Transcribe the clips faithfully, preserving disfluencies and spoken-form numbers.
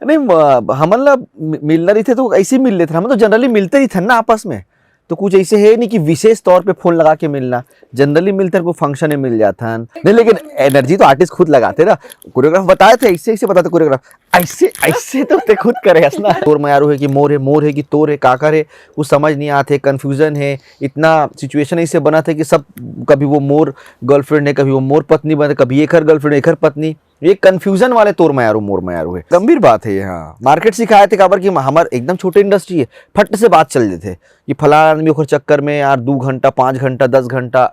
नहीं, म-, हमन ला मि-, मिलना रहिथे तो ऐसे ही मिल लेथन। हमन तो generally मिलते रहिथन ना आपस में, तो कुछ ऐसे हे नहीं कि विशेष तौर पे फोन लगा के मिलना। Generally मिलथन, कोई function में मिल जाथन। नहीं, लेकिन energy तो artist खुद लगाथे ना। Choreograph बताए थे, ऐसे ऐसे बताते choreograph, ऐसे ऐसे तो ते खुद करे हस ना। तोर मयारू हे कि मोर हे, मोर हे कि तोर हे, काकर हे, कुछ समझ नहीं आते, confusion हे। इतना situation ऐसे बना थे कि सब, कभी वो मोर girlfriend हे, कभी वो मोर पत्नी बने, कभी एकर girlfriend, एकर पत्नी। ये confusion वाले तोर मयारू मोर मयारू हे। गंभीर बात हे ये। हाँ, market सिखाए थे, काबर कि हमर एकदम छोटे industry हे, फट से बात चल देथे कि फलाना आदमी ओकर चक्कर में यार दू घंटा, पाँच घंटा, दस घंटा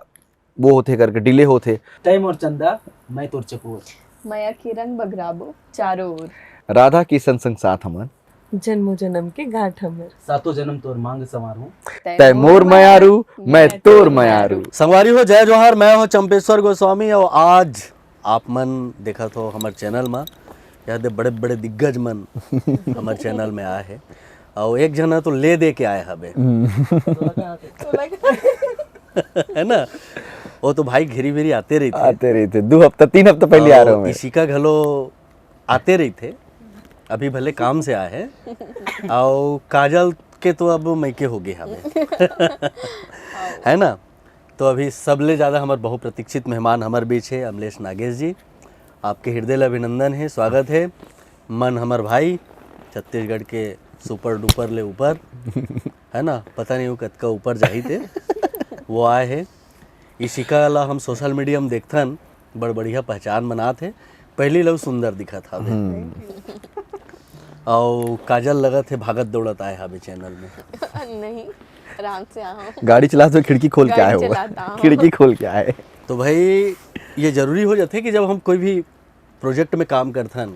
वो होथे करके, delay होथे। तय मोर चंदा, मैं तोर चकोर। मया के रंग बगराबो चारों ओर। राधा किशन संग साथ हमन। जन्मों जन्म के गांठ हमर। सातों जन्म तोर मांग संवारहूं। तय मोर मयारू, मैं तोर मयारू। संगवारी हो, जय जोहार, मैं हो चंपेश्वर गोस्वामी और आज आप मन देखत हो हमर channel मा, यहाँ दे बड़े-बड़े दिग्गज मन हमर channel में आए हे। और एक जना तो ले दे के आए हबे। हम्म। है ना? वो तो भाई घेरी भेरी आते रहिथे। आते रहिथे। दू हफ्ता, तीन हफ्ता पहले आ और रहे हो मैं। इशिका घलो आते रहिथे। अभी भले काम से आए हे। और काजल के तो अब मइके हो गए हबे। है ना? तो अभी सबले ज्यादा हमर बहुप्रतीक्षित मेहमान हमर बीच हे अमलेश नागेश जी। आपके हृदय ले अभिनंदन हे, स्वागत हे। मन हमर भाई, छत्तीसगढ़ के super duper ले ऊपर, है ना, पता नहीं वो कतका ऊपर जाही ते, वो आए हे। इशिका ला हम social media में देखथन, बड़ बढ़िया पहचान बनात हे, पहली लव सुंदर दिखत हवे। हम्म। और काजल लगत हे भागत दौड़त आए हवे channel में। नहीं, आराम से आओ। गाड़ी चलात हुए खिड़की खोल के गाड़ी आए हो। चलाता हूँ। खिड़की खोल के आए। तो भाई, ये जरूरी हो जाथे कि जब हम कोई भी project में काम करथन,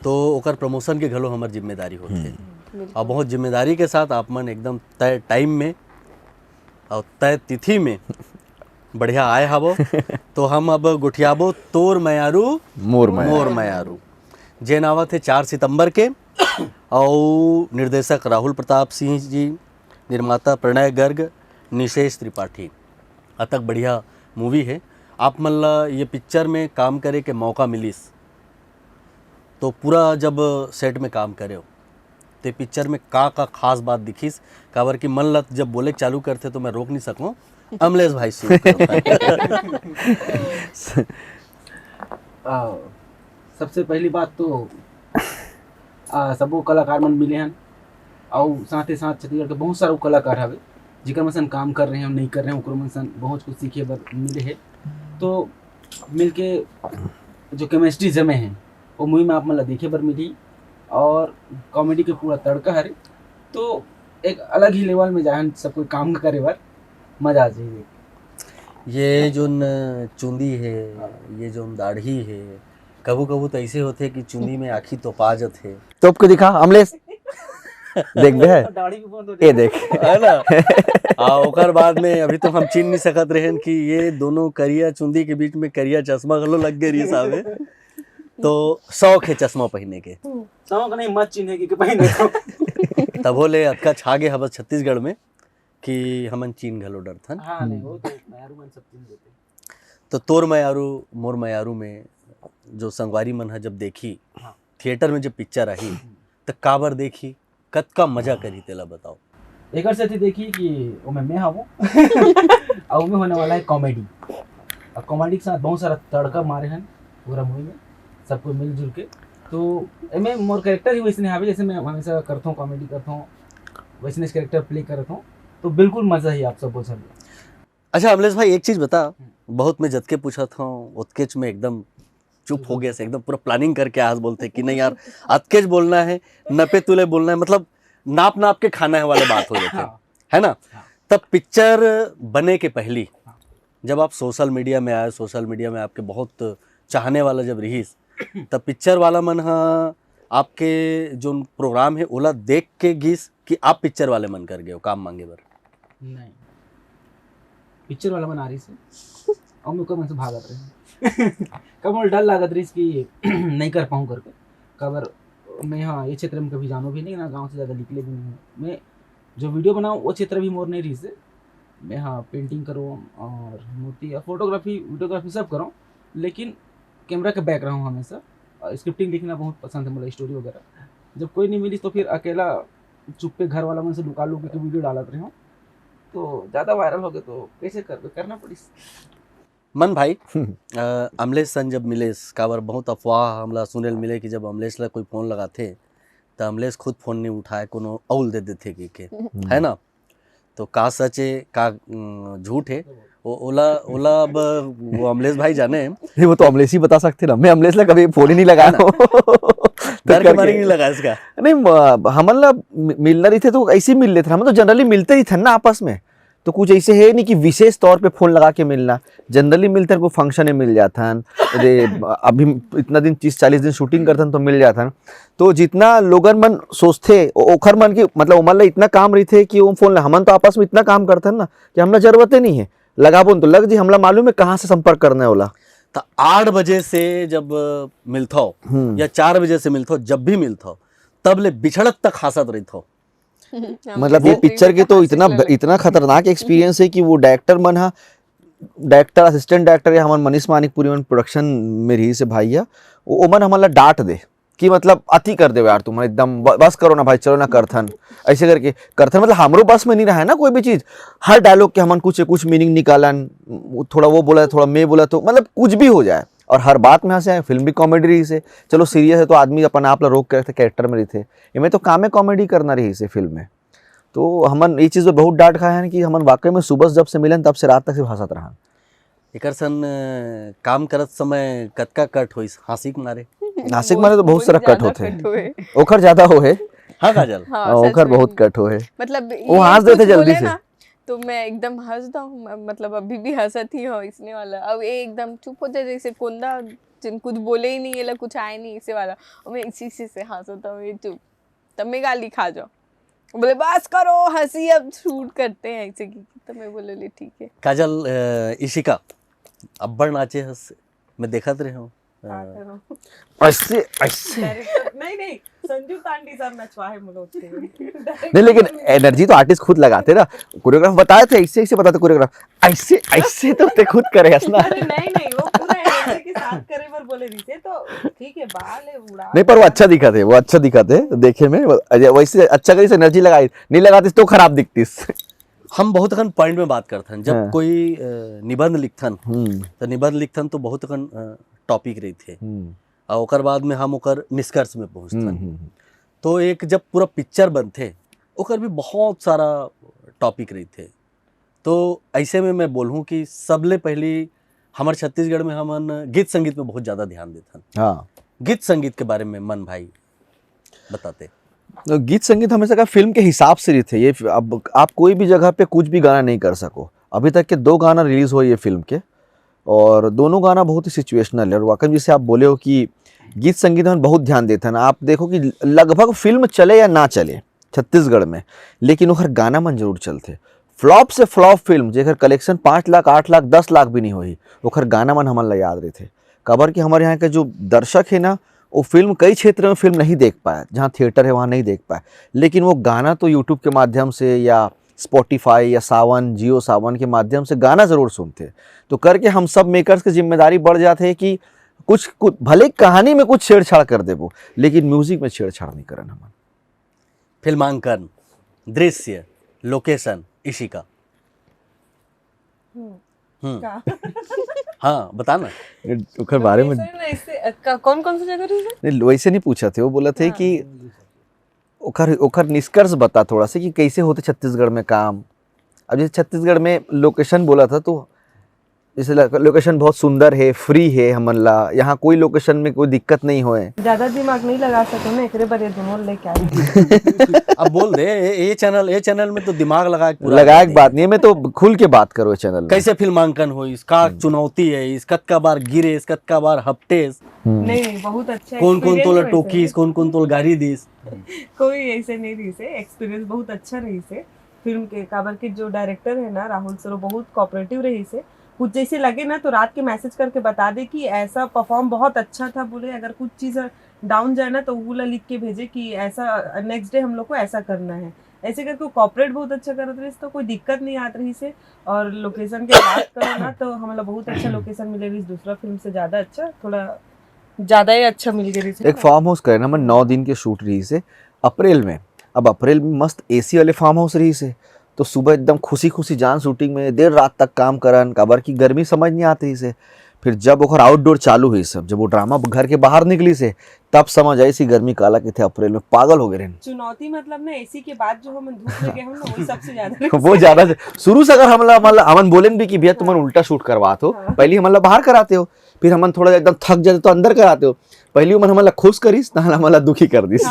तो ओकर promotion के घलो हमर जिम्मेदारी होथे। हम्म। बिल्कुल। और बहुत जिम्मेदारी के साथ आप मन एकदम तय time में और तय तिथि में बढ़िया आए हवो। तो हम अब गोठियाबो तोर मयारू मोर मयारू। मोर मयारू, जेन आवत हे चार सितंबर के। और निर्देशक राहुल प्रताप सिंह जी, निर्माता प्रणय गर्ग, निशेष त्रिपाठी। अतक बढ़िया movie हे। आप मन ला ये picture में काम करे के मौका मिलिस, तो पूरा जब set में काम करे हो, ते picture में का का खास बात दिखिस? काबर कि मन ला जब बोले के चालू करथे तो मैं रोक नहीं सकूं। अमलेश भाई शुरू करो। आ, सबसे पहली बात तो, आ, सबो कलाकार मन मिले हन, अउ साथे साथ छत्तीसगढ़ के बहुत सारा कलाकार हवे, जेकर मन सन काम कर रहे हैं, नहीं कर रहे हैं, ओकर मन सन बहुत कुछ सीखे बर मिले हे। तो मिलके जो chemistry जमे हे, वो movie में आप मन ला देखे बर मिलही, और comedy के पूरा तड़का हरे। तो एक अलग ही level में जाहन सब कोई काम करे बर, मजा आ जाही। ये जोन चुंदी हे, हाँ। ये जोन दाढ़ी हे, कभू कभू तो ऐसे होथे कि चुंदी में आँखी तोपा जथे। तोप के दिखा, अमलेश। देखबे है? दाढ़ी भी बंद हो ये जाए। देख। है ना? आ, ओकर बाद में अभी तो हम चिन नहीं सकत रहेन कि ये दोनों करिया चुंदी के बीच में करिया चश्मा घलो लग गए रहिस हवे। तो शौक हे चश्मा पहने के। शौक नहीं, मत चिन्हे कि, कि पहने को। तभो ले अतका छा गे हवस छत्तीसगढ़ में कि हमन चिन घलो डरथन। हाँ, नहीं, वो तो मयारू मन सब चिन देथे। तो तोर मयारू, मोर मयारू में जो संगवारी मन ह जब देखी, हाँ। Theatre में जब picture आही, हम्म। त काबर देखी, कतका मजा करही, तेला बताओ। एकर सेती देखी कि ओमे मैं हवं, अउ ओमे होने वाला है comedy। अब comedy के साथ बहुत सारा तड़का मारे हन पूरा movie में, सबको मिलजुल के। तो एमे मोर character ही वैसने हावे, जैसे मैं हमेशा करथों, comedy करथों, वैसने character play करथों, तो बिल्कुल मजा ही आप सब बोल सकते। अच्छा अमलेश भाई, एक चीज बता, हम्म। बहुत मैं जतके पूछत हूँ, ओतकेच में एकदम चुप हो गया से, एकदम पूरा planning करके आज बोलते कि नहीं यार, अतकेच बोलना है, नपे तुले बोलना है, मतलब नाप नाप के खाना है वाले बात हो जाते हैं, हाँ। है ना? हाँ। तब picture बने के पहली, हाँ। जब आप social media में आए, social media में आपके बहुत चाहने वाला जब रहीस, तब picture वाला मन हा आपके जो program है, ओला देख के गिस कि आप picture वाले मन कर गए हो काम मांगे बर? नहीं, picture वाला मन आ रहीस हे, अउ मैं ओकर मन से भागत रहे। कब मोला डर लागत रहीस कि नहीं कर पाऊँ करके, काबर मैं, हाँ, ये क्षेत्र में कभी जानो भी नहीं ना, गाँव से ज़्यादा निकले भी नहीं हूँ। मैं जो video बनाऊँ, वो क्षेत्र भी मोर नहीं रहीस हे। मैं, हाँ, painting करूँ और मूर्ति या photography, videography सब करूँ, लेकिन camera के back रहूँ हमेशा। स्क्रिप्टिंग लिखना बहुत पसंद है, मतलब स्टोरी वगैरह। जब कोई नहीं मिलिस तो फिर अकेला चुप्पे घर वाला मन से लुका लुका के वीडियो डालत रहे हूँ, तो ज़्यादा वायरल हो गए तो कैसे करबे, करना पड़िस। मन भाई, अ, अमलेश सन जब मिलेस, काबर बहुत अफवाह हमला सुने ल मिले कि जब अमलेश ला कोई फोन लगाथे त अमलेश खुद फोन नहीं उठाए, कोनो अउल दे देथे के, के है ना? तो का सच है, का अम, झूठ है, ओ, ओला ओला अब वो अमलेश भाई जाने। नहीं, वो तो अमलेश ही बता सकते ना, मैं अमलेश ला कभी फोन ही नहीं लगाया हूँ। डर के मारे नहीं लगा इसका। नहीं, म- हमन ला मि- मिलना रहिथे तो ऐसे ही मिल लेते, हम तो जनरली मिलते ही थे ना आपस में। तो कुछ ऐसे है नहीं कि विशेष तौर पे फोन लगा के मिलना, जनरली मिलते हैं, कोई फंक्शन में मिल जाता है। अरे, अभी इतना दिन, तीस चालीस दिन शूटिंग करते हैं तो मिल जाता है। तो जितना लोगन मन सोचते, ओ- ओखर मन की, मतलब ओमन ला इतना काम रहिथे कि वो फोन ला, हमन तो आपस में इतना काम करते हैं ना कि हमला जरूरत ही नहीं है, लगाबो न तो लग जी, हमला मालूम है कहाँ से संपर्क करना है ओला। तो आठ बजे से जब मिलथो हम्म। या चार बजे से मिलथो, जब भी मिलथो, तब ले बिछड़त तक हासत रहिथो। मतलब वो पिक्चर के तो इतना इतना खतरनाक एक्सपीरियंस है कि वो डायरेक्टर मन हा, डायरेक्टर, असिस्टेंट डायरेक्टर या हमन मनीष मानिकपुरी मन प्रोडक्शन में रहिस हे भैया, वो ओमन हमन ला डांट दे कि मतलब अति कर देवे यार तुमन एकदम, ब- बस करो ना भाई, चलो ना करथन, ऐसे करके करथन। मतलब हमरो बस में नहीं रहा है ना कोई भी चीज, हर डायलॉग के हमन कुछ कुछ मीनिंग निकालन, वो थोड़ा वो बोला, थोड़ा मैं बोला, तो मतलब कुछ भी हो जाए और हर बात में हंसे आए। फिल्म भी कॉमेडी रहिस हे, चलो सीरियस है तो आदमी अपन आप ला रोक के रखते, कैरेक्टर में रहिथे, इमे तो कामे कॉमेडी करना रहिस हे फिल्म में। तो हमन ये चीज में बहुत डांट खाए हैं कि हमन वाकई में सुबह जब से मिलन तब से रात तक सिर्फ हंसत रहन। एकर सन अ, काम करत समय कतका कट होइस हांसी के मारे? हांसी के मारे तो बहुत सारा कट होथे। कट होए। ओखर ज्यादा होहे। हाँ काजल। हाँ, हाँ, सच ओखर में। बहुत कट होहे। मतलब वो ये हंस देथे कुछ जल्दी बोले से। ना, तो मैं एकदम हंस जाऊँ, मतलब अभी भी हंसत ही हूँ इसने वाला। अब ये एकदम चुप हो जाए, जैसे कोंदा जिन कुछ बोले ही नहीं, ये लोग कुछ आए नहीं, इसे वाला। और मैं इसी इसी से हंस होता हूँ, ये चुप, तब मैं गाली खा जाओ, बोले बस करो हंसी, अब शूट करते हैं ऐसे की। तो मैं बोले ले ठीक है। काजल, अ, इशिका अब्बड़ नाचे हस, मैं देखत रहे हूँ। अ, ऐसे ऐसे डायरेक्टर नहीं नहीं, संजू तांडी सर नचवा है मुझे उसके। नहीं, लेकिन एनर्जी तो आर्टिस्ट खुद लगाते ना। कोरियोग्राफ बताए थे, ऐसे ऐसे बताते कोरियोग्राफ, ऐसे ऐसे तो ते खुद करे हंसना। अरे नहीं नहीं, वो पूरा एनर्जी के साथ करे पर बोले रहिसे तो ठीक है, बाल है उड़ा। नहीं, पर वो अच्छा दिखा थे, वो अच्छा दिखा थे देखे में। वो- अरे, वैसे अच्छा करिस, एनर्जी लगाई, नहीं लगातीस तो खराब दिखतीस। हम बहुत अकन पॉइंट में बात करते हैं जब हाँ। कोई अ, निबंध लिखथन, हम्म तो निबंध लिखथन तो बहुत अकन टॉपिक रहिथे, हम्म और ओकर बाद में हम ओकर निष्कर्ष में पहुंचथन। हम्म, हम्म। तो एक जब पूरा पिक्चर बनथे, ओकर भी बहुत सारा टॉपिक रहिथे। तो ऐसे में मैं बोलूँ कि सबले पहली हमर छत्तीसगढ़ में हमन गीत संगीत में बहुत ज्यादा ध्यान देथन। हाँ। गीत संगीत के बारे में मन भाई बताते। तो गीत संगीत हमेशा का फिल्म के हिसाब से रहिथे। ये फि- अब आप कोई भी जगह पे कुछ भी गाना नहीं कर सको। अभी तक के दो गाना रिलीज हुए ये फिल्म के, और दोनों गाना बहुत ही सिचुएशनल है। और वाकई जैसे आप बोले हो कि गीत संगीत में बहुत ध्यान देते हैं, आप देखो कि लगभग फिल्म चले या ना चले छत्तीसगढ़ में, लेकिन ओखर गाना मन जरूर चलथे। फ्लॉप से फ्लॉप फिल्म जेकर कलेक्शन पाँच लाख, आठ लाख, दस लाख भी नहीं होही, ओखर गाना मन हमन ला याद रहिथे। काबर कि हमारे यहाँ के जो दर्शक है ना, वो फिल्म, कई क्षेत्र में फिल्म नहीं देख पाए, जहाँ थिएटर है वहाँ नहीं देख पाए, लेकिन वो गाना तो यूट्यूब के माध्यम से या स्पॉटिफाई या सावन, जियो सावन के माध्यम से गाना जरूर सुनथे। तो करके हम सब मेकर्स की जिम्मेदारी बढ़ जाथे कि कुछ कुछ भले कहानी में कुछ छेड़छाड़ कर देबो, लेकिन म्यूजिक में छेड़छाड़ नहीं करन हमन। फिल्मांकन, दृश्य, लोकेशन, इशिका। हम्म। हाँ, बताना। ओकर बारे में Location ऐसे, अ, का- कौन कौन सी जगह रही है? नहीं, वैसे नहीं पूछा थे, वो बोला थे कि ओखर ओखर निष्कर्ष बता थोड़ा सा कि कैसे होते छत्तीसगढ़ में काम। अब जैसे छत्तीसगढ़ में लोकेशन बोला था, तो जैसे लोकेशन बहुत सुंदर है, फ्री है हमन ला, यहाँ कोई लोकेशन में कोई दिक्कत नहीं होए। ज्यादा दिमाग नहीं लगा सको ना, एकरे बर ये दोनों लेके आई। अब बोल दे, ये, ये चैनल, ये चैनल में तो दिमाग लगा के पूरा लगाए बता के बात नहीं है, मैं तो खुल के बात करो चैनल में। कैसे फिल्मांकन हो, इसका चुनौती है, इस कतका बार गिरे, इस कतका बार हपटे। हम्म। नहीं नहीं, बहुत अच्छा कौन कौन experience तोला रहिस टोकीस, है। कौन कौन तोला गारी दीस। कोई ऐसे नहीं रहिस है, एक्सपीरियंस बहुत अच्छा रहिस है। फिल्म के काबर कि जो डायरेक्टर है ना राहुल सर, वो बहुत कोऑपरेटिव रहिस है। कुछ जैसे लगे ना तो रात के मैसेज करके बता दे कि ऐसा परफॉर्म बहुत अच्छा था बोले, अगर कुछ चीज़ डाउन जाए ना तो वो ला लिख के भेजे कि ऐसा नेक्स्ट डे हम लोग को ऐसा करना है। ऐसे करके वो कोऑपरेट बहुत अच्छा करत रहिस, तो कोई दिक्कत नहीं आत रहिस है। और लोकेशन के बात करो ना तो हम लोग बहुत अच्छा लोकेशन मिले रहिस, दूसरा फिल्म से ज़्यादा अच्छा, थोड़ा ज्यादा ही अच्छा मिल गया रहिस हे एक ना। फार्म हाउस करे हमन नौ दिन के शूट रहिस हे अप्रैल में। अब अप्रैल में मस्त एसी वाले फार्म हाउस रहिस हे, तो सुबह एकदम खुशी खुशी जान शूटिंग में, देर रात तक काम करन, काबर कि गर्मी समझ नहीं आत रहिस हे। फिर जब ओकर आउटडोर चालू हुई सब, जब वो ड्रामा घर के बाहर निकलिस हे, तब समझ आइस कि गर्मी काला कथे। अप्रैल में पागल हो गए रहन। चुनौती मतलब ना, एसी के बाद जो हमन धूप में गए हम ना, वो सबसे ज्यादा वो ज्यादा से- शुरू से अगर हमला मतलब हमन बोलेन भी कि भैया तुमन उल्टा शूट करवात हो, पहले हमला बाहर कराते हो, फिर हमन थोड़ा एकदम थक जाते तो अंदर कराते हो। पहली उमन हमला खुश करिस, ना हमला दुखी कर दिस।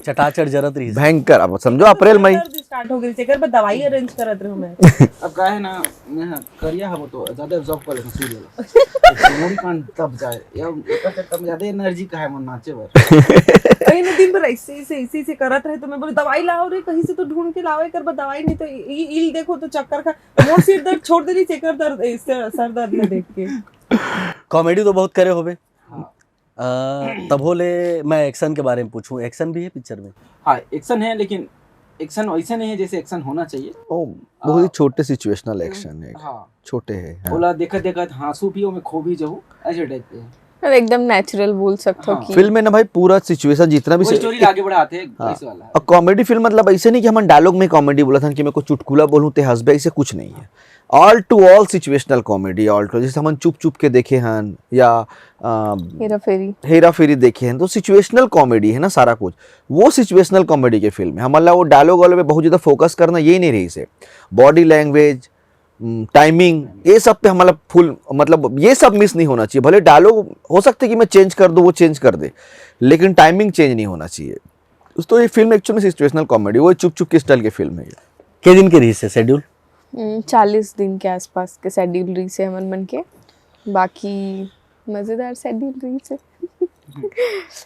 चटाचट जरत रहिस। भयंकर। अब समझो अप्रैल मई। दर्द स्टार्ट हो गई, एकर बर दवाई अरेंज करत रहूं मैं। अब का है ना, मैं करिया हबो तो ज्यादा एब्जॉर्ब कर लेता सूर्य ला। तो मेमोरी कार्ड तब जाए या एकर चक्कर में ज्यादा एनर्जी का है मन नाचे बर। कहीं ना दिन भर ऐसे ऐसे ऐसे ऐसे करत रहे, तो मैं बोले दवाई लाओ रे, कहीं से तो ढूंढ के लाओ एकर बर दवाई, नहीं तो ई- ईल देखो तो चक्कर खा। मोर सिर दर्द छोड़ देली, एकर दर्द, ए, सर सर दर्द में देख के। कॉमेडी तो बहुत करे होबे। हाँ। अ, तभो ले मैं एक्शन के बारे में पूछूं, एक्शन भी है पिक्चर में? हाँ, एक्शन है, लेकिन एक्शन वैसे नहीं है जैसे एक्शन होना चाहिए। ओ, बहुत ही छोटे सिचुएशनल एक्शन है। हाँ। छोटे है, हाँ। ओला देखत देखत हाँसू भी ओमे खो भी जाऊ, ऐसे टाइप के है। और एकदम नेचुरल बोल सकते हो हाँ। कि फिल्म में ना भाई पूरा सिचुएशन जितना भी वो से- स्टोरी आगे बढ़ाते हैं, हाँ। ऐसे वाला है। और कॉमेडी फिल्म मतलब ऐसे नहीं कि हमन डायलॉग में कॉमेडी बोलत हन कि मैं कुछ चुटकुला बोलूं ते हंसबे, ऐसे कुछ नहीं है। All to all situational comedy, all to जैसे हमन चुप चुप के देखे हन या अ, हेरा फेरी। हेरा फेरी देखे हन, तो सिचुएशनल कॉमेडी है ना सारा कुछ। वो सिचुएशनल कॉमेडी के फिल्म है। हमन ला वो डायलॉग वाले पे बहुत ज्यादा फोकस करना ये नहीं रहिस हे। बॉडी लैंग्वेज, टाइमिंग, ये सब पे हमन ला फुल मतलब ये सब मिस नहीं होना चाहिए। भले डायलॉग हो सकते कि मैं चेंज कर दूं, वो चेंज कर दे, लेकिन टाइमिंग चेंज नहीं होना चाहिए। तो ये फिल्म एक्चुअल में सिचुएशनल कॉमेडी, वो चुप चुप के स्टाइल की फिल्म है ये। के दिन के रहिस हे शेड्यूल? हम्म, चालीस दिन के आसपास के शेड्यूल रहिस हे हमन मन के। बाकी मजेदार शेड्यूल रहिस हे।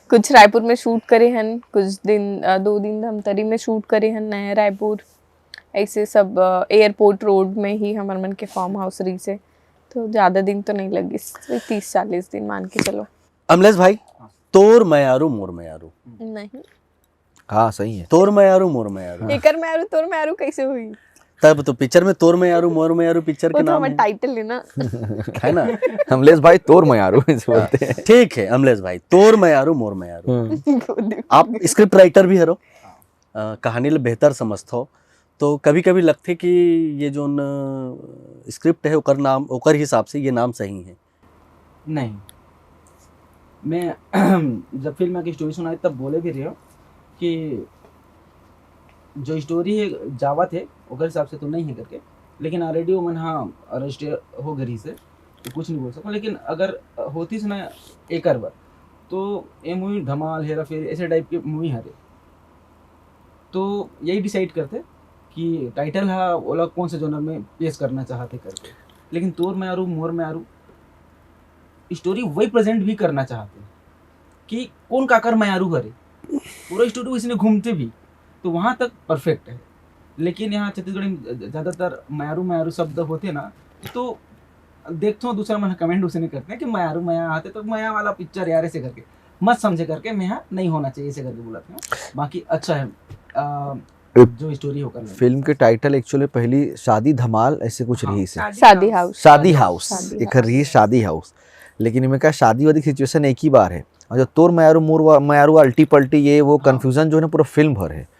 कुछ रायपुर में शूट करे हन, कुछ दिन अ, दो दिन धमतरी में शूट करे हन, नया रायपुर, ऐसे सब एयरपोर्ट रोड में ही हमर मन के फार्म हाउस रहिस हे। तो ज्यादा दिन तो नहीं लगिस, वही तीस चालीस दिन मान के चलो। अमलेश भाई, तोर मयारू मोर मयारू। नहीं। हाँ, सही है। तोर मयारू मोर मयारू। एकर मयारू तोर मयारू कैसे हुई? तब तो पिक्चर में तोर मयारू मोर मयारू पिक्चर वो के तो नाम हमारा है। टाइटल है ना। है ना? अमलेश भाई तोर मयारू ऐसे बोलते हैं। ठीक है अमलेश भाई, तोर मयारू मोर मयारू। आप स्क्रिप्ट राइटर भी हरो, अ, कहानी ले बेहतर समझथो, तो कभी कभी लगथे कि ये जो स्क्रिप्ट है ओकर नाम, ओकर हिसाब से ये नाम सही है। नहीं, मैं जब फिल्म की स्टोरी सुनाई तब बोले भी रहे हो कि जो स्टोरी है जावत है ओकर हिसाब से तो नहीं है करके, लेकिन ऑलरेडी वो मन हाँ रजिस्टर हो गई से, तो कुछ नहीं बोल सकूँ। लेकिन अगर होती सुना एकर बर, तो ये मूवी धमाल, हेरा फेरी ऐसे टाइप के मूवी हरे, तो यही डिसाइड करते कि टाइटल हा ओला कौन से जॉनर में पेश करना चाहते करके। लेकिन तोर मयारू मोर मयारू स्टोरी वही प्रेजेंट भी करना चाहते कि कौन काकर मयारू हरे, पूरा स्टोरी वैसे घूमते भी, तो वहाँ तक परफेक्ट है। लेकिन यहाँ छत्तीसगढ़ी में ज- ज़्यादातर मयारू मयारू शब्द होते ना, तो देखथो दूसरा मन कमेंट उसे नहीं करते कि मयारू मया आते तो मया वाला पिक्चर यार ऐसे करके मत समझे करके मैं यहाँ नहीं होना चाहिए ऐसे करके बोला था। बाकी अच्छा है, आ, जो स्टोरी होकर फिल्म के टाइटल एक्चुअली पहली शादी धमाल ऐसे कुछ रहिस हे। शादी हाउस। शादी हाउस, शादी एक रहिस शादी हाउस, लेकिन इनमें का शादी वादी सिचुएशन एक ही बार है। और जो तोर मयारू मोर वा- मयारू अल्टी पल्टी ये वो कंफ्यूजन जो है ना पूरा फिल्म भर है।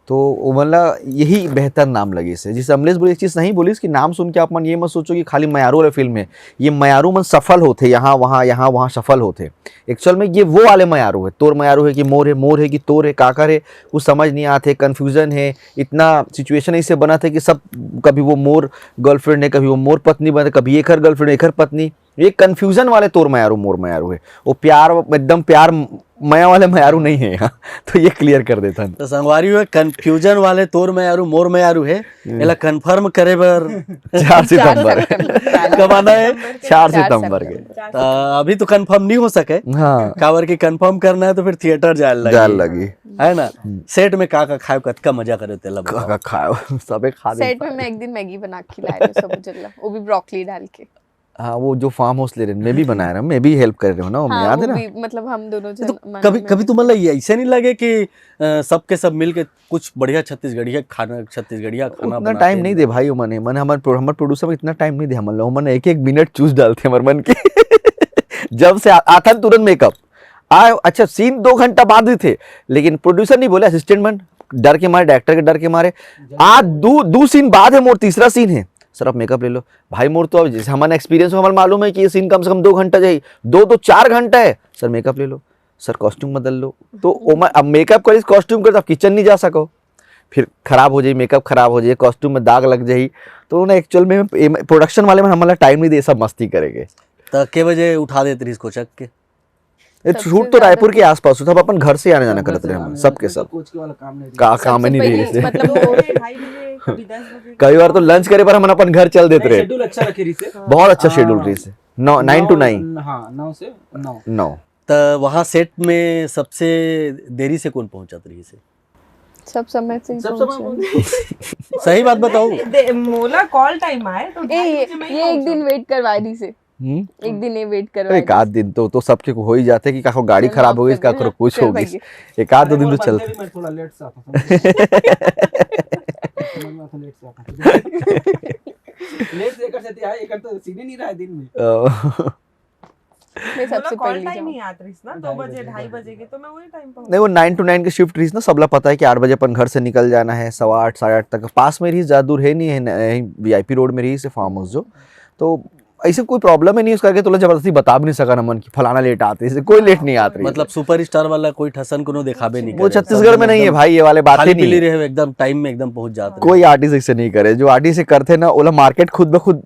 तो वो मतलब यही बेहतर नाम लगिस हे। जैसे अमलेश बोले एक चीज़ नहीं बोलिस कि नाम सुन के आप मन ये मत सोचो कि खाली मयारू वाला फिल्म है। ये मयारू मन सफल होते यहाँ वहाँ यहाँ वहाँ सफल होते। एक्चुअल में ये वो वाले मयारू है, तोर मयारू है कि मोर है, मोर है कि तोर है, काकर है, कुछ समझ नहीं आते, कंफ्यूजन है। इतना सिचुएशन ऐसे बना था कि सब कभी वो मोर गर्लफ्रेंड है, कभी वो मोर पत्नी बने, कभी एकर गर्लफ्रेंड एकर पत्नी। ये कंफ्यूजन वाले तोर मयारू मोर मयारू है, वो प्यार एकदम प्यार मया वाले मयारू नहीं है यहाँ। तो ये क्लियर कर देता हूँ। तो संगवारी हुए कंफ्यूजन वाले तोर मयारू मोर मयारू है, एला कंफर्म करे बर चार सितंबर कब आना है? चार सितंबर के। तो अभी तो कंफर्म नहीं हो सके, हाँ, काबर के कंफर्म करना है तो फिर थिएटर जाए लगी, जाए लगी। है ना? सेट में का का खाए, कतका मजा करे, तेला का बताओ। का खाओ, सबे खा दे। सेट में मैं एक दिन मैगी बना के लाए थे सब जल्ला, वो भी ब्रोकली डाल के। हाँ, वो जो फार्म हाउस ले रहे हैं, मैं भी बनाया रहा, मैं भी हेल्प कर रहा हूँ ना, वो हाँ, याद वो है ना? भी, मतलब हम दोनों तो जन मन- कभी मन- कभी तुम्हारा ये ऐसे नहीं लगे कि अ, सबके सब मिलके कुछ बढ़िया छत्तीसगढ़िया खाना, छत्तीसगढ़िया खाना उतना बनाते टाइम हैं? नहीं दे भाई, उमन मन हमारे प्रो- हमारे प्रोड्यूसर में इतना टाइम नहीं दे, हम लोग मन एक एक मिनट चूस डालते हैं हमारे मन के। जब से आ- आथन तुरंत मेकअप। आ अच्छा, सीन दो घंटा बाद भी थे, लेकिन प्रोड्यूसर नहीं बोले, असिस्टेंट मन डर के मारे, डायरेक्टर के डर के मारे। आज दो दो सीन बाद है मोर तीसरा सीन है। "सर, आप मेकअप ले लो।" भाई, मोर तो अब जैसे हमारा एक्सपीरियंस हो, हमारा मालूम है कि ये सीन कम से कम दो घंटा जाही, दो दो चार घंटा है। "सर, मेकअप ले लो।" "सर, कॉस्ट्यूम बदल लो।" तो ओमा-, अब मेकअप करिस, कॉस्ट्यूम करिस, अब किचन नहीं जा सको, फिर खराब हो जाही, मेकअप खराब हो जाही, कॉस्ट्यूम में दाग लग जाही। तो ना, एक्चुअल में प्रोडक्शन वाले में हमला टाइम नहीं दे सब मस्ती करेंगे। तो के बजे उठा देत रहिस कोचक के? ये सबसे शूट तो ज्यादा रायपुर के आसपास होता, अपन घर से आने जाना करते रहे हम, सबके सब। कोच के वाला काम नहीं का काम नहीं रही से। मतलब दो बजे, ढाई बजे, कभी दस बजे। कई बार तो लंच करे पर हम अपन घर चल देते रहे। शेड्यूल अच्छा रखे रही से। बहुत अच्छा शेड्यूल रही से। नौ, नाइन टू नाइन। हाँ, नौ से नौ। नौ। तो वहाँ सेट में सबसे देरी से कौन पहुंचत रही से? सब समय से ही सब समय पहुंचे। सही बात बताऊं? दे- मोला कॉल टाइम आए तो ए, ढाई ये, बजे मैं ही ये एक दिन पहुंचा। वेट करवा दी से। हम्म? एक दिन ये वेट तो करवा एक दी। आध दिन तो, तो सबके को हो ही जाते कि काको गाड़ी चल, खराब माफ हो गई, कर दे, काको हाँ, कुछ चल हो गई। भाई। एक आध दो अरे, दिन तो वो चलते। बंदे भी मैं थोड़ा लेट से आता था। समझ में आता लेट से आता था। लेट से एकर सेती आए, एकर तो सीने नहीं रहा है दिन में। अ, मैं सबसे मतलब कॉल पहले टाइम जाऊँ। ही याद रहीस ना, दो ढाई बजे, बजे, ढाई ढाई बजे बजे। के, तो मैं वही टाइम पे नहीं, वो नाइन टू नाइन की शिफ्ट रहीस ना, सबला पता है कि आठ बजे अपन घर से निकल जाना है, सवा आठ, साढ़े आठ तक। पास में रहीस, ज़्यादा दूर है नहीं है, यहीं वीआईपी रोड में रहीस फार्म हाउस जो। तो ऐसे कोई प्रॉब्लम ही नहीं, उस करके तोला जबरदस्ती बता भी नहीं सका ना मन कि फलाना लेट आते, इसे कोई लेट नहीं आत रही। मतलब सुपरस्टार वाला कोई ठसन कोनो देखाबे नहीं वो करे। छत्तीसगढ़ सब में नहीं है एकदम भाई, ये वाले बातें खाली नहीं पीली है। रहे, एकदम टाइम में एकदम पहुंच जाते कोई हैं। आर्टिस्ट ऐसे नहीं करे, जो आर्टिस्ट से करते ना, ओला मार्केट खुद ब खुद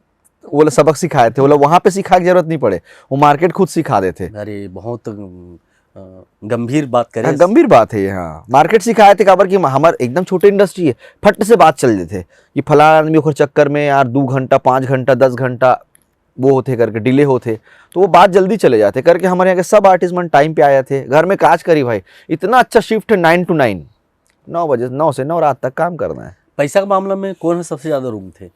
वो लोग सबक सिखाए थे, वो लोग वहाँ पे सिखाए की जरूरत नहीं पड़े, वो मार्केट खुद सिखा देते। अरे बहुत अ, गंभीर बात करे। हाँ, गंभीर बात है ये। हाँ, मार्केट सिखाए थे, काबर कि हमार एकदम छोटे इंडस्ट्री है, फट से बात चल देते कि फलाना आदमी ओकर चक्कर में यार दो घंटा, पाँच घंटा, दस घंटा वो होते करके डिले होते, तो वो बात जल्दी चले जाते करके हमारे यहाँ के सब आर्टिस्ट मन टाइम पे आए थे। घर में काज करी भाई, इतना अच्छा शिफ्ट है, नाइन टू नाइन, नौ बजे, नौ से नौ रात तक काम करना है। पैसा के मामला में कौन है सबसे ज्यादा रूंग थे?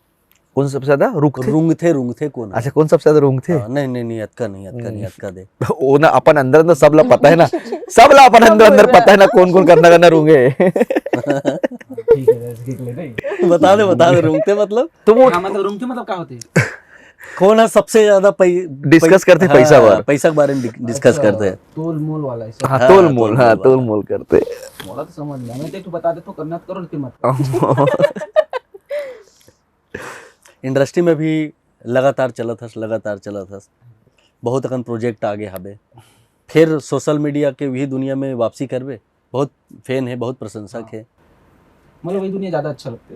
कौन सबसे ज्यादा रुक थे? रूंग थे, रूंग थे कौन है? अच्छा, कौन सबसे ज्यादा रूंग थे? हाँ, नहीं, नहीं, नहीं, अतका नहीं, अतका नहीं, हम्म। अतका दे। वो ना अपन अंदर अंदर सब ला पता है ना, सब ला अपन अंदर अंदर पता है ना, कौन कौन करना करना रूंगे। ठीक है, जैसे कि ले नहीं। बता दे, बता दे, रूंग थे मतलब? तो वो हाँ, मतलब रूंग थे मतलब क्या होते हैं? कौन है सबसे ज्यादा पै-, डिस्कस पै-, करते हाँ, पैसा बार। पैसा के बारे में डि-, डिस्कस अच्छा, करते हैं। तोल मोल वाला ऐसा। हाँ, हाँ, तोल मोल, तोल हाँ, मोल तोल वाला। मोल करते। मोला तो समझ में, मैं तो एक ठो बता दे तो करना तो करो, लेकिन मत करो। इंडस्ट्री में भी लगातार चलत हस, लगातार चलत हस, बहुत अकन प्रोजेक्ट आगे हवे, फिर सोशल मीडिया के वही दुनिया में वापसी करबे? बहुत फैन है, बहुत प्रशंसक हाँ। है। मतलब वही दुनिया ज़्यादा अच्छा लगते।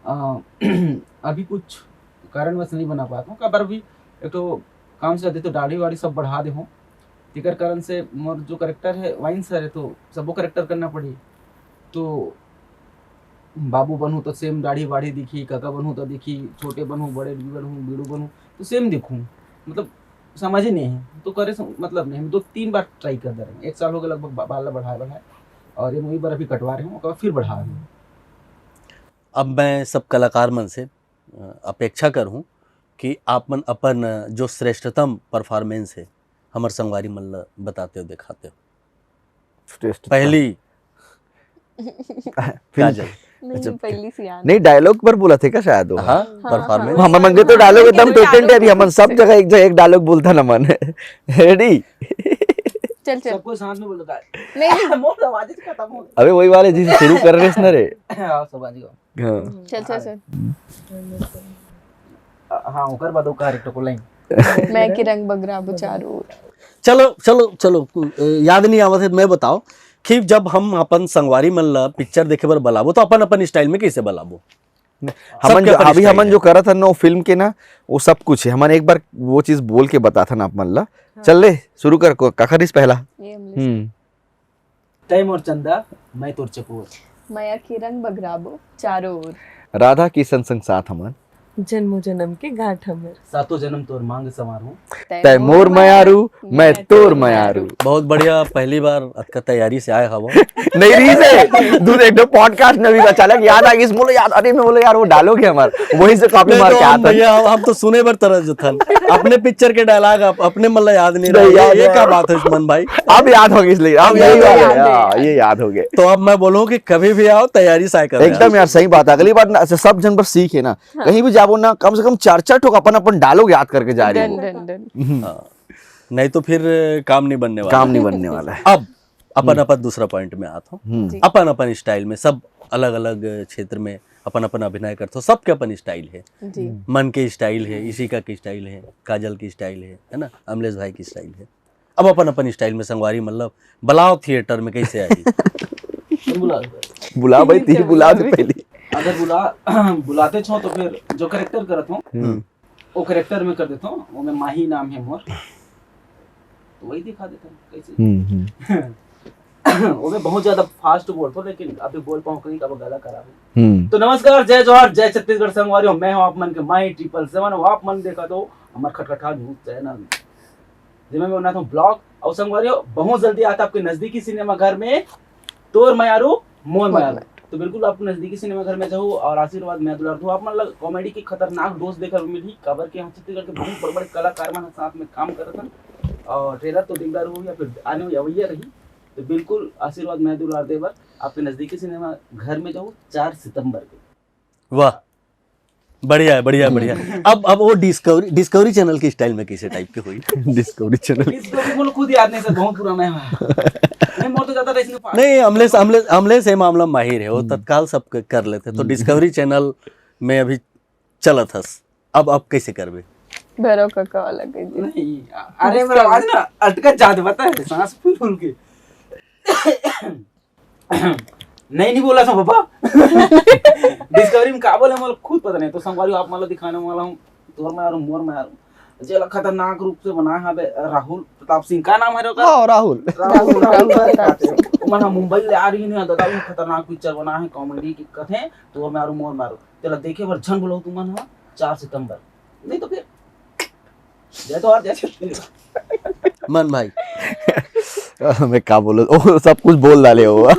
अ, अभी कुछ कारणवश नहीं बना पाता हूँ, काबर अभी एक तो काम से ज़्यादा तो दाढ़ी वाड़ी सब बढ़ा दे हूँ, तेकर कारण से मोर जो करेक्टर है वाइन सर है, तो सबो करेक्टर करना पड़ी। तो बाबू बनहूँ तो सेम दाढ़ी वाढ़ी दिखी, काका बनहूँ तो दिखी, छोटे बनहूँ, बड़े बनहूँ, बीड़ू बनहूँ तो सेम दिखूँ, मतलब समझ ही नहीं है। तो करे से मतलब नहीं, हम दो तीन बार ट्राई कर दे रहे हैं, एक साल हो गया लगभग बा-, बाल बढ़ाए बढ़ाए, और ये मूवी पर अभी कटवा रहे हूँ, ओकर बाद फिर बढ़ा रहे हूँ। अब मैं सब कलाकार मन से, अ, अपेक्षा करहूँ कि आप मन अपन, अ, जो श्रेष्ठतम परफॉर्मेंस है, हमर संगवारी मन ल बताते हो, दिखाते हो। श्रेष्ठ पहली फिल्म काजल। नहीं, अच्छा। पहली सियान। नहीं, डायलॉग पर बोला थे क्या शायद वो? हाँ, हाँ, परफॉर्मेंस। हाँ। हमर मन के तो डायलॉग हमर एकदम के तो पेटेंट है, अभी डायलॉग हमन सब जगह एक जगह एक डायलॉग बोलता ना मन। रेडी? चल, चल। सबको साथ में बोलता है। नहीं, नहीं। मोर आवाज ही खत्म हो गई। अबे वही वाले जिसे शुरू कर रहे ना रे। हाँ, सब आ जाओ। हाँ। चल, चल, चल। हाँ, ओकर बाद ओकर एक ठो लाइन। मैं के रंग बगराबो चारों ओर। चलो, चलो, चलो, अ, याद नहीं आवत है, मैं बताओ कि जब हम अपन संगवारी मन ला पिक्चर देखे बर बलाबो, तो अपन, अपन स्टाइल में कैसे बलाबो? हमन सबके जो, अपन अभी स्टाइल हमन है। जो करत हन ना, वो फिल्म के ना, वो सब कुछ है। हमन एक बार वो चीज बोल के बताथन आप मन ला। हाँ। चल ले, शुरू कर, को-, काखर इस पहला? ये अमलेश। हम्म। तय मोर चंदा, मैं तोर चकोर। मया के रंग बगराबो चारों ओर। राधा किशन संग साथ हमन। जन्मों जन्म के गांठ हमर। सातों जन्म तोर मांग संवार हूँ। तय मोर मयारू, मैं तोर मयारू। बहुत बढ़िया, पहली बार अतका तैयारी से आए हवो। नहीं रही से, दूध एक दो पॉडकास्ट में भी अचानक याद आ गई, बोलो यार, अरे मैं बोलो यार, वो डायलॉग है हमारा, वहीं से कॉपी नहीं मार तो के हम आता। भैया, हम, हम तो सुने बर तरस जथन। अपने पिक्चर के डायलॉग आप, अपने मतलब याद नहीं नहीं, रहा। याद ये, ये नहीं। क्या बात है सुमन भाई? अब याद हो गई इसलिए, अब अब यही याद वाला हो है, गया। हाँ, ये याद हो गए। तो अब मैं बोलूँ कि कभी भी आओ, तैयारी से आए करो यार। एकदम यार, सही बात है। अगली बार ना, ऐसे सब जन पर सीख है ना, हाँ। कहीं भी जाबो ना, कम से कम चार चार ठोक अपन, अपन डायलॉग याद करके जा रही हो। Done, done, done। हम्म। हाँ। नहीं तो फिर काम नहीं बनने वाला। काम नहीं बनने वाला है। अब अपन अपन दूसरा पॉइंट में आत हो। हम्म। जी। अपन अपन स्टाइल में, सब अलग अलग क्षेत्र में अपन अपन अभिनय करते हो, सबके अपन स्टाइल है। जी। मन के स्टाइल है, इशिका की स्टाइल है, काजल की स्टाइल है, है ना, अमलेश भाई की स्टाइल है। अब अपन अपन स्टाइल में संगवारी, मतलब, बलाव थिएटर में कैसे आई? बुला। बुला भाई, तीन बुला दे पहले। अगर बुला बुलाते छो तो फिर जो करेक्टर करत हो हम्म। वो करेक्टर में कर देता हूँ। वो मैं माही नाम है मोर, तो वही दिखा देता हूँ कैसे। हम्म, हम्म, वो मैं बहुत ज्यादा फास्ट बोलता हूँ, लेकिन अभी बोल पाऊँ कहीं कब गला खराब है। हम्म। तो नमस्कार, जय जोहार, जय छत्तीसगढ़ संगवारी हो। मैं हूँ आप मन के माही ट्रिपल सेवन। और आप मन देखा तो हमारे खटखटा न्यूज चैनल में, जिसमें मैं बनाता हूँ ब्लॉग। और संगवारी हो, बहुत जल्दी आता आपके नजदीकी सिनेमा घर में तोर मयारू मोर मयारू। तो बिल्कुल आप नजदीकी सिनेमा घर में जाओ और आशीर्वाद मया दुलार दो। आप मन ला कॉमेडी की खतरनाक डोज देखने को मिलही, काबर के हम छत्तीसगढ़ के बहुत बड़े बड़े कलाकार मन साथ में काम करत हन। और ट्रेलर तो देखदार हो या फिर आने वाली अवैया रही, तो बिल्कुल आशीर्वाद मया दुलार दे बर आपके नजदीकी सिनेमा घर में जाओ चार सितंबर के। वाह, बढ़िया है, बढ़िया, बढ़िया। अब अब वो डिस्कवरी, डिस्कवरी चैनल की स्टाइल में कैसे टाइप के हुई? Discovery channel. इसको भी मुझे खुद याद नहीं सर, बहुत पुराना है। नहीं, मोर तो ज्यादा इसमें पास नहीं, अमलेश अमलेश अमलेश ये मामला माहिर है, वो तत्काल सब क- कर लेते। तो डिस्कवरी चैनल में अभी चलत हस, अब अब कैसे करबे? भैरव काका वाला कह दी। नहीं, अरे मेरा आज ना अटका जात बता है, सांस फूल फूल के। नहीं, नहीं बोला था बाबा। डिस्कवरी में का बोले, मुझे खुद पता नहीं। तो संगवारी, आप मतलब दिखाने वाला हूँ, तोर मयारू मोर मयारू, जेला खतरनाक रूप से बनाए हवे राहुल प्रताप सिंह। का नाम है ओकर? हाँ, राहुल। राहुल, राहुल प्रताप सिंह। ओमन ह मुंबई ले आ रही है दादा, वो खतरनाक पिक्चर बना है, कॉमेडी की कथे, तोर मयारू मोर मयारू। तेला देखे बर झन बोलो तुमन ह, चार सितंबर। नहीं तो फिर जय तो और जय छत्तीसगढ़। मन भाई, मैं का बोलो, ओ सब कुछ बोल डाले हो।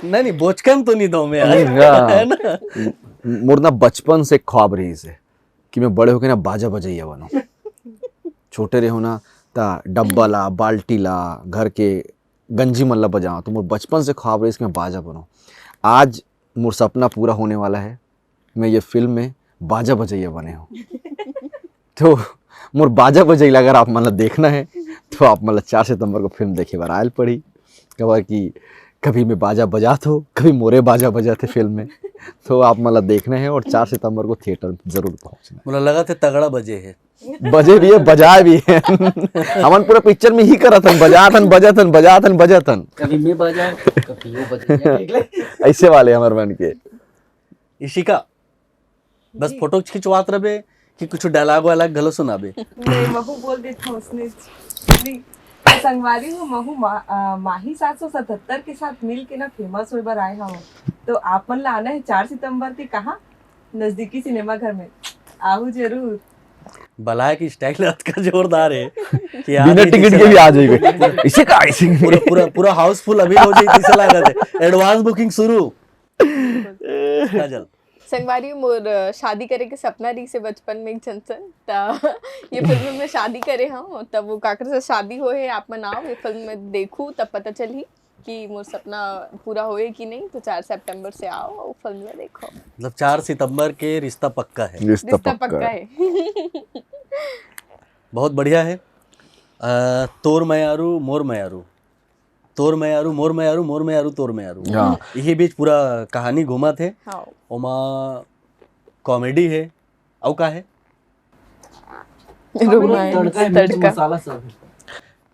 नहीं नहीं, बोचकन तो नहीं दो मैं यार। हाँ। है ना? मोर ना बचपन से ख्वाब रहिस हे कि मैं बड़े होके ना बाजा बजैया बनूं। छोटे रहे हो ना, ता डब्बा ला, बाल्टी ला, घर के गंजी मन ला बजाओ। तो मोर बचपन से ख्वाब रहिस कि मैं बाजा बनूं। आज मोर सपना पूरा होने वाला है। मैं ये फिल्म में बाजा बजैया बने हूँ। तो मोर बाजा बजैला अगर आप मन ला देखना है, तो आप मन ला चार सितंबर को फिल्म देखे बर आयल पड़ी। कहा कि कभी मैं बाजा बजात हो, कभी मोरे बाजा बजाते फिल्म में। तो आप मन ला देखना है और चार सितंबर को थिएटर में जरूर पहुंचना है। मुझे लगा थे तगड़ा बजे है। बजे भी है, बजाए भी है। हमन पूरा पिक्चर में ही करत हन, बजात हन, बजत हन, बजात हन, बजत हन। कभी मैं बजाऊं, कभी वो बजाए। ऐसे वाले हमर मन के। इशिका, बस जी। फोटो खिंचवात रहबे कि कुछ डायलॉग वायलॉग घलो सुनाबे? नहीं, वहू बोल देता हूँ उसने। नहीं, तो संगवारी हो, महू मा, आ, माही सात सौ सतहत्तर के साथ मिल के ना फेमस होए बर आए हव। तो आप मन ला आना है चार सितंबर के कहाँ? नजदीकी सिनेमा घर में। आहू जरूर। बलाय की स्टाइल अतका जोरदार है कि आ बिना रही टिकट थी के भी सलाह। आ जाएंगे। इसे का, इसे पूरा पूरा पूरा हाउसफुल अभी हो जाई, तीसरा लागत है। एडवांस बुकिंग शुरू। काजल। संगवारी मोर अ, शादी करे के सपना रहिस हे बचपन में एक झन सन, त ये फिल्म में शादी करे हव, तब वो काकर से शादी होए हे, आप मन आओ ये फिल्म में देखू, तब पता चलही कि मोर सपना पूरा होए कि नहीं। तो चार सितंबर से आओ और फिल्म में देखो। मतलब चार सितंबर के रिश्ता पक्का है। रिश्ता रिश्ता पक्का पक्का है। है। बहुत बढ़िया है। अ, तोर मयारू मोर मयारू, तोर मयारू मोर मयारू, मोर मयारू तोर मयारू। हाँ। यही बीच पूरा कहानी घूमत है। हाँ। ओमा कॉमेडी है, अउ का है? रोमांस, तड़का है, मिर्च तड़का। मसाला सब है।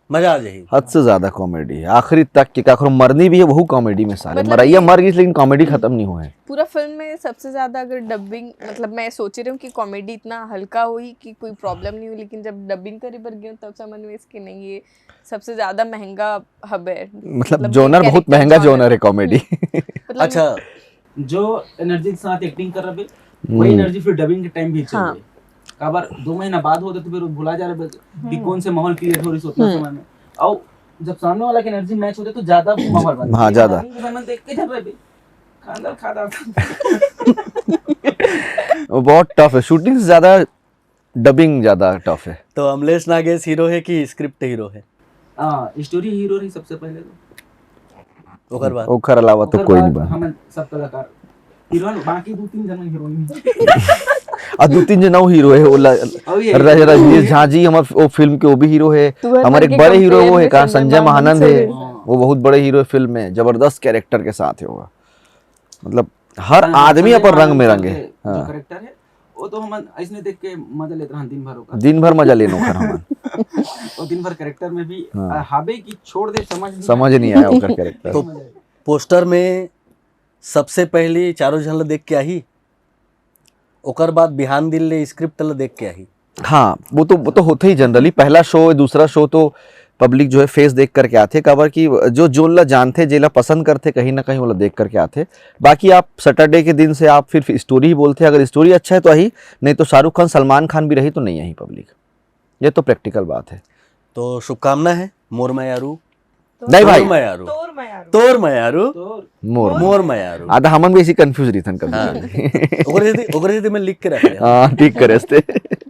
मजा आ जाही। हद से ज्यादा कॉमेडी है। आखिरी तक के काखरो मरनी भी है, वहू कॉमेडी में साले। मतलब मरैया ये मर गई, लेकिन कॉमेडी खत्म नहीं हुआ है। पूरा फिल्म में सबसे ज्यादा अगर डबिंग, मतलब मैं सोच रही हूँ कि कॉमेडी इतना हल्का हुई कि कोई प्रॉब्लम नहीं हुई, लेकिन जब डबिंग करे बर गई हूँ तब समझ में इसके नहीं, ये सबसे ज्यादा महंगा हब है। मतलब मतलब जोनर ये बहुत character महंगा जोनर। जोनर है कॉमेडी। मतलब अच्छा, जो एनर्जी के साथ एक्टिंग कर रहे, वही एनर्जी फिर डबिंग के टाइम भी हाँ। चाहिए। काबर दो महीना बाद होते तो फिर वो भुला जा रहे कि कौन से माहौल क्रिएट हो रही है उतना समय में। और जब सामने वाला की एनर्जी मैच होते तो ज्यादा माहौल बनता हाँ, है। ज्यादा। डबिंग के समय देख के चल रहे भी। खानदार खादा। वो बहुत टफ है, शूटिंग से ज्यादा डबिंग ज्यादा टफ है। तो अमलेश नागेश हीरो है कि स्क्रिप्ट हीरो है? हाँ, स्टोरी हीरो रही सबसे पहले तो। ओकर बाद ओकर अलावा तो ओकर कोई बाद नहीं बना। हम सब कलाकार। हीरो, बाकी दू तीन जन हीरोइन है। और दो तीन जन और हीरो है, वो ल- और ये र- रजनीश झा जी, हमारे वो फिल्म के वो भी हीरो है। तुहर हमारे मन एक के बड़े कम हीरो वो प्रेम है है, कहाँ, संजय संजय महानंद महानंद है। से। हाँ। वो बहुत बड़े हीरो है फिल्म में, जबरदस्त कैरेक्टर के साथ है वो। मतलब हर हाँ, आदमी संजय अपन रंग महानंद में जी रंगे। के जो हाँ। कैरेक्टर है, वो तो हम ऐसने देख के मजा लेत रहन दिन भर ओकर। दिन भर मजा लेनो खर हमन। और दिन भर कैरेक्टर में भी हाँ। आ, हाबे की छोड़ दे, समझ नहीं समझ नहीं आया ओकर कैरेक्टर। तो पोस्टर में सबसे पहली चारों झन ल देख के आही, ओकर बाद बिहान दिन ले स्क्रिप्ट ल देख के आही। हाँ, वो तो वो तो होते ही जनरली, पहला शो, दूसरा शो तो पब्लिक जो है फेस देख करके आथे, काबर कि जो जोन ला जानथे, जेला पसंद करथे, कहीं ना कहीं वो ला देख करके आथे। बाकी आप सैटरडे के दिन से आप फिर स्टोरी ही बोलथे, अगर स्टोरी अच्छा है तो आही, नहीं तो शाहरुख खान, सलमान खान भी रही तो नहीं आही पब्लिक। ये तो प्रैक्टिकल बात है। तो शुभकामना है मोर मयारू। नहीं भाई। तोर मयारू। तोर मयारू। तोर मयारू। तो मोर मोर मयारू। आधा हमन भी ऐसी कंफ्यूज रही थन कभी हाँ। कभी। ओकरे सेती, ओकरे सेती मैं लिख के रख लिया। हाँ, ठीक करे हस्ते।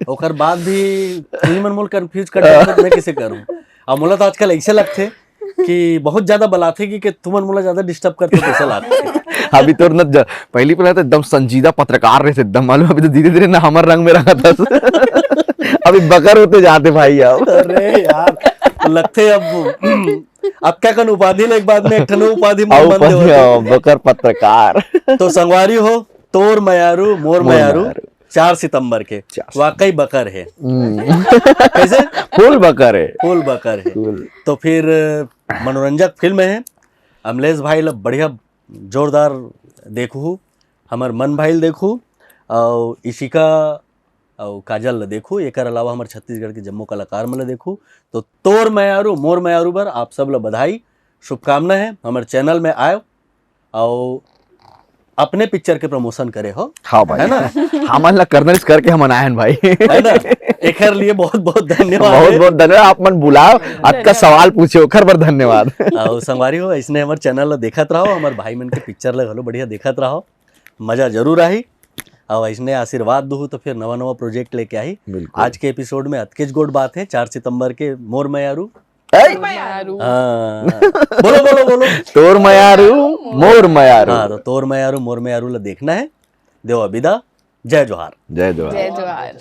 ओकर बाद भी तुही मन मोल कंफ्यूज कर देथे, मैं किसे करूं? अब मोला तो आजकल ऐसे लगथे कि बहुत ज्यादा बलाथे कि, कि तुमन मोला ज्यादा डिस्टर्ब करथे, कैसे लागथे? अभी तोर न ज- पहली पहला तो एकदम संजीदा पत्रकार रहे थे, एकदम मालूम, अभी तो धीरे धीरे ना हमर रंग में रंगा था। अभी बकर होते जाते भाई अब। अरे यार, तो लगथे अब अब क्या कन उपाधि ले एक बाद में एक ठन उपाधि आओ मन बंद पहले होथे। आओ, बकर पत्रकार। तो संगवारी हो, तोर मयारू मोर मोर मयारू, मयारू। चार सितंबर के। चार सितंबर। वाकई बकर है। हम्म, कैसे? फुल बकर है। फुल बकर है। फुल। तो फिर अ, मनोरंजक फिल्म है। अमलेश भाई ल बढ़िया जोरदार देखहू, हमर मन भाई ल देखहू, और इशिका और काजल ल देखहू। एकर अलावा हमर छत्तीसगढ़ के जम्मो कलाकार मन ल देखहू। तो तोर मयारू मोर मयारू बर आप सब ल बधाई, शुभकामना है। हमर चैनल में आयो और अपने पिक्चर के प्रमोशन करे हो, हाँ भाई। है ना? हमन ला करना इस करके हमन आए हैं भाई। है ना? एकर लिए बहुत बहुत धन्यवाद बहुत है। बहुत धन्यवाद, आप मन बुलाओ, अतका सवाल पूछे ओकर बर धन्यवाद। और संगवारी हो, ऐसने हमर चैनल ला देखत रहो, हमर भाई मन के पिक्चर ला घलो बढ़िया देखत रहो, मजा जरूर आही। और ऐसने आशीर्वाद दूहू तो फिर नवा नवा प्रोजेक्ट लेके आही। बिल्कुल। आज के एपिसोड में अतकेच गोट बात है, चार सितंबर के मोर मयारू। ऐ, मयारू। हाँ। बोलो बोलो बोलो। तोर मयारू, मोर मयारू। हाँ, तो तोर मयारू मोर मयारू ला देखना है। देवा विदा, जय जोहार। जय जोहार। जय जोहार।